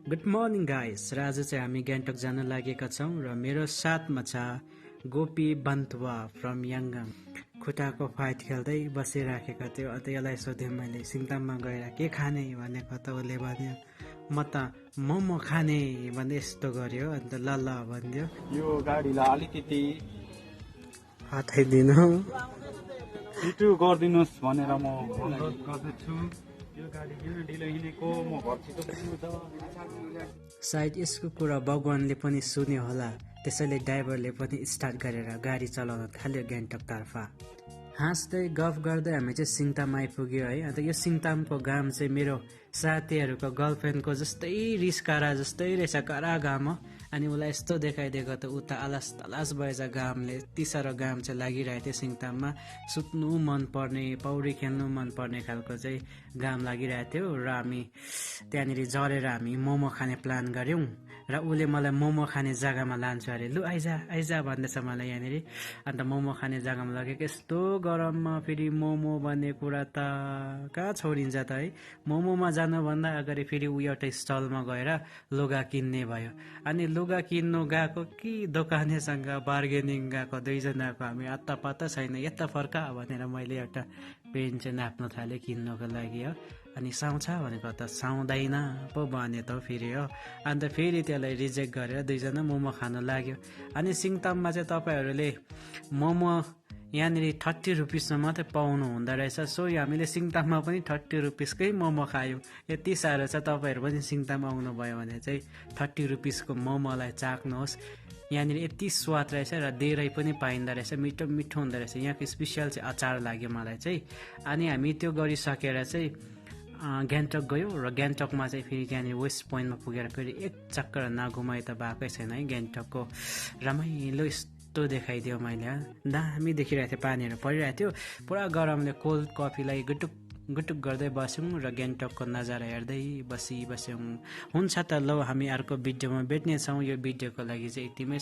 Good morning guys र आज चाहिँ हामी ग्यान्टक जान लागेका छौँ र मेरो साथमा छ गोपी बन्तुवा फ्रम याङगाङ। खुट्टाको फाइट खेल्दै बसिराखेको थियो। अन्त यसलाई सोधेँ मैले सिङताममा गएर के खाने भनेको, त उसले भन्यो म त मोमो खाने भन्दै यस्तो गर्यो। अन्त ल ल भनिदियो। यो गाडीलाई अलिकति हटाइदिनु छिटो गरिदिनुहोस् भनेर म अनुरोध गर्दछु। यो गाडी किन ढिलो हिँडेको, म घर छिटो पुग्नु छ। सायद यसको कुरा भगवानले पनि सुन्यो होला, त्यसैले ड्राइभरले पनि स्टार्ट गरेर गाडी चलाउन थाल्यो ग्यान्टकतर्फ। हाँस्दै गफ गर्दै हामी चाहिँ सिङताम आइपुग्यो है। अन्त यो सिङतामको घाम चाहिँ मेरो साथीहरूको गर्लफ्रेन्डको जस्तै रिस्कारा जस्तै रहेछ, कडा घाम हो। अनि उसलाई यस्तो देखाइदिएको त उता आलास तलास भएछ घामले। यति साह्रो घाम चाहिँ लागिरहेको थियो सिङताममा। सुत्नु मनपर्ने, पौडी खेल्नु मनपर्ने खालको चाहिँ घाम लागिरहेको थियो। र हामी त्यहाँनिर झरेर हामी मोमो खाने प्लान गऱ्यौँ। र उसले मलाई मोमो खाने जग्गामा लान्छु अरे, लु आइज आइज भन्दैछ मलाई यहाँनिर। अन्त मोमो खाने जग्गामा लगेको, यस्तो गरममा फेरि मोमो भन्ने कुरा त कहाँ छोडिन्छ त है। मोमोमा जानुभन्दा अगाडि फेरि ऊ एउटा स्टलमा गएर लुगा किन्ने भयो। अनि लुगा किन्नु गएको कि दोकानेसँग बार्गेनिङ गएको, दुईजनाको हामी अत्ता पत्ता छैन। यता फर्का भनेर मैले एउटा पेन चाहिँ नाप्न थालेँ किन्नको लागि हो। अनि साउँछ भनेको त साउँदैन पो भने त फेरि हो। अन्त फेरि त्यसलाई रिजेक्ट गरेर दुईजना मोमो खान लाग्यो। अनि सिङताममा चाहिँ तपाईँहरूले मोमो यहाँनिर 30 रुपिसमा मात्रै पाउनु हुँदो रहेछ। सो हामीले सिङताममा पनि 30 रुपिसकै मोमो खायौँ। यति साह्रो छ, तपाईँहरू पनि सिङताम आउनुभयो भने चाहिँ 30 रुपिसको मोमोलाई चाख्नुहोस्। यहाँनिर यति स्वाद रहेछ र धेरै पनि पाइँदो रहेछ, मिठो मिठो हुँदो रहेछ। यहाँको स्पेसियल चाहिँ अचार लाग्यो मलाई चाहिँ। अनि हामी त्यो गरिसकेर चाहिँ ग्यान्टक गयो। र ग्यान्टकमा चाहिँ फेरि त्यहाँनिर वेस्ट पोइन्टमा पुगेर फेरि एक चक्कर नघुमाइ त भएकै छैन है। ग्यान्टकको रमाइलो यस्तो देखाइदियो मैले, दामी देखिरहेको थियो। पानीहरू परिरहेको थियो, पुरा गरमले कोल्ड कफीलाई गुटुक गुटुक गर्दै बस्यौँ र ग्यान्टकको नजारा हेर्दै बस्यौँ। हुन्छ त ल, हामी अर्को भिडियोमा भेट्नेछौँ। यो भिडियोको लागि चाहिँ यतिमै